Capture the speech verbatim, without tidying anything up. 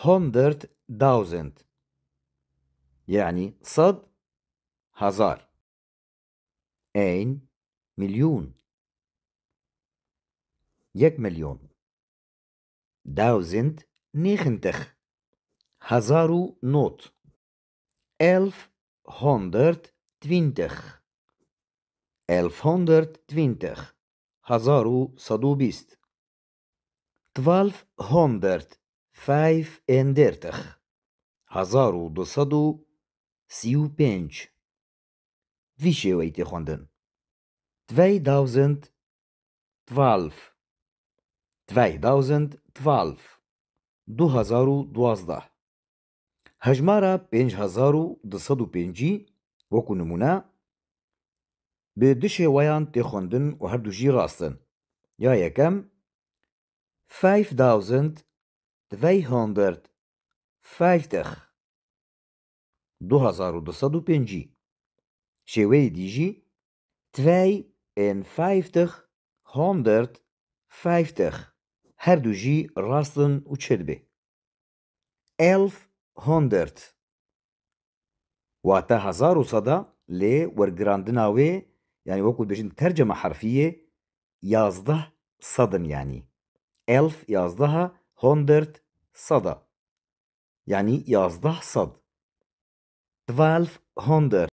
Hundert dausend. Yanî sed, hezar. Ein Million. Yek milyon. Dausend negentig. Hezar û nod. Elfhunderttwintig. Elfhunderttwintig. Hezar û sed û bîst. Twelfhundert five and thirty. Hezar û du sed û sî û pênc. Vî şêweyî tê xwendin. Tweedausend twelve. Tweedausend twelve. Du hezar û duwazdeh. Hejmara pênc hezar û du sed û pêncî, wekû nimûne, bi du şêweyan tê xwendin û her du jî rast in. Ya yekem, five thousand two hundred fifty. Du hezar û du sed û pêncî. Şêweyê dî jî, twee en fiftig, hundert fiftig. Her du jî rast in û çêdibe. Elfhundert. Wate hezar û sed e, lê wergirandina wê, yanî wekû dibêjin terceme herfî yê, yazdeh sed in yanî. Elf yazdeha, hundert seda. Yanî yazdeh sed. Twelfhundert.